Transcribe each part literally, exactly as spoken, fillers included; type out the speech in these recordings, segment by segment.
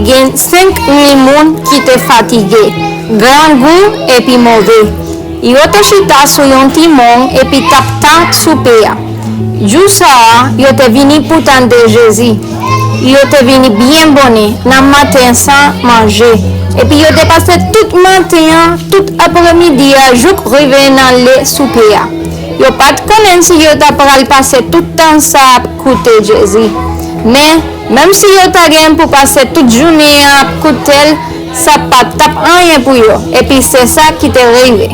Gen senk mil moun ki te fatige, grangou epi move. Yo te chita sou yon ti mòn epi t ap tann soupe a. Jou sa a, yo te vini pou tande Jezi. Yo te vini byen bonè nan maten san manje, epi yo te pase tout maten an, tout aprèmidi a jouk rive nan lè soupe a. Yo pa t konnen si yo ta pral pase tout tan sa ap koute Jezi. Men, menm si yo ta gen pou pase tout jounen an ap koute l, sa pa t ap anyen pou yo, epi se sa ki te rive.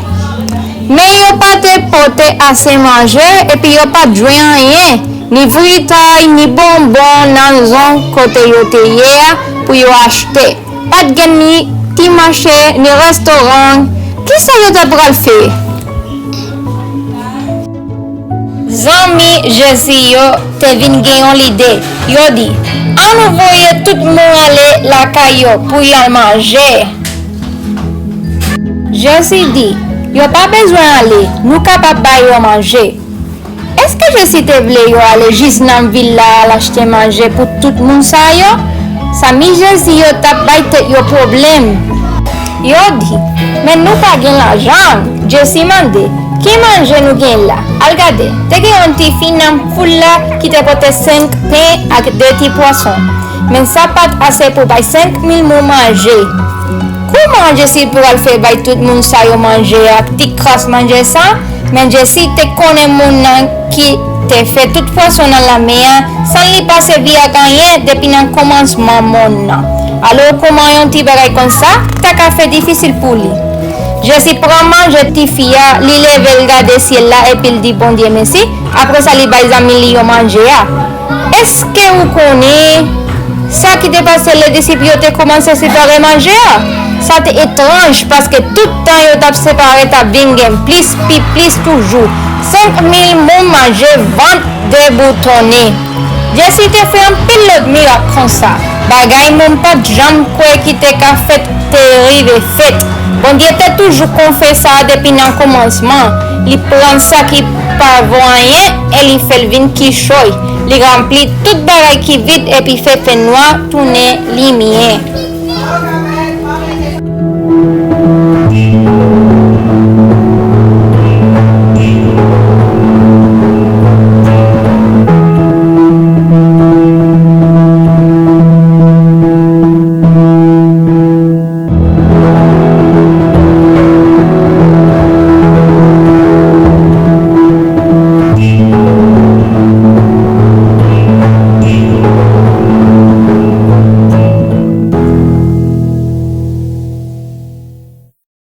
Men yo pa te pote ase manje, epi yo pa t jwenn anyen, ni fritay, ni bonbon nan zòn kote yo te ye a pou yo achte. Pa t gen ni ti mache, ni restoran. Kisa yo ta pral fè? Zanmi Jezi yo te vin gen yon lide. Yo di, "Ann nou voye tout moun ale lakay yo pou y al manje." Jezi di, "Yo pa bezwen ale, nou kapab ba yo manje." Èske Jezi te vle yo ale jis nan vil la al achte manje pou tout moun sa yo? Zanmi Jezi yo t ap bay tèt yo pwoblèm. Yo di, "Men nou pa gen lajan." Jezi mande, "Ki manje nou gen la?" Al gade, te gen yon tifi nan foul la ki te pote senk pen ak de ti pwason. Men sa pa t ase pou bay senk mil moun manje. Kòman Jezi pral fè bay tout moun sa yo manje ak ti kras manje sa? Men Jezi te konnen moun nan ki te fè tout pwason nan lanmè a san li pa sèvi ak anyen depi nan kòmansman mond nan. Alò, kòman yon ti bagay konsa ta ka fè difisil pou li? Jezi pran manje tifi a, li leve l gade syèl la epi l di Bondye mèsi. Apre sa, li bay zanmi li yo manje a. Èske ou konnen sa ki te pase lè disip yo te kòmanse separe manje a? Sa te etranj, paske tout tan yo t ap separe t ap vin gen plis, pi plis toujou. Senk mil moun manje, vant deboutonnen. Jezi te fè anpil lòt mirak konsa. Bagay moun pa t janm kwè ki te ka fèt te rive fèt. Bondye te toujou konn fè sa depi nan kòmansman. Li pran sa ki pa vo anyen e li fè l vin kichòy. Li ranpli tout bagay ki vid epi fè fènwa tounen limyè.